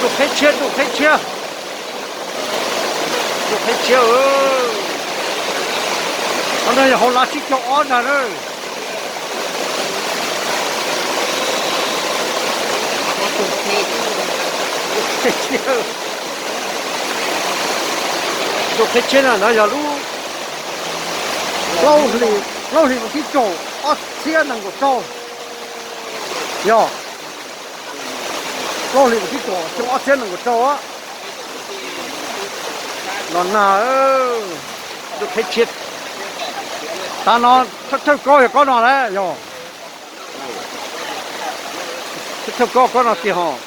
Ntsuj qheb tshiab, ntsuj qheb tshiab, ntsuj qheb tshiab. Qhov no yog hauv lav tsib caug ob ntag na. Ntsuj qheb tshiab na, no yog lub plaub hlis, plaub hlis vas thib kaum ob txhiab nees nkaum rau. Yog plaub hlis vas thib kaum xyoo ob txhiab nees nkaum rau. Los nag, ntsuj qheb tshiab. Tav no thawj kaub yog kob no lawm, yog thawj kaub kob no tiag hos.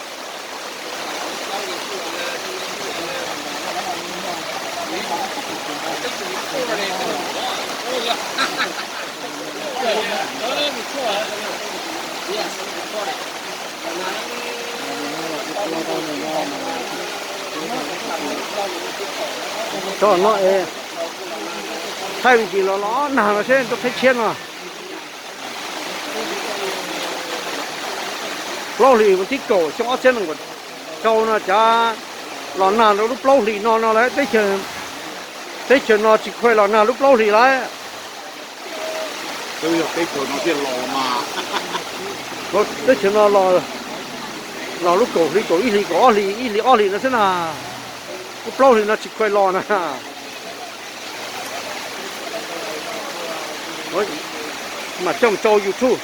Tso no es thaij me ntsis los los nag no seb ntsuj qheb tshiab no. Plaub hlis vas thib kaum xyoo ob txhiab nees nkaum rau no cas los nag rau lub plaub hlis no no lawm. Teb chaws no tsis khuam los nag lub plaub hlis lawm. Teb chaws no los lub kaum hli, kaum ib hlis, kaum ob hlis, ib hlis ob hlis no xwb na. Lub plaub hlis no tsis khuam los na. Mam coj mus rau YouTube.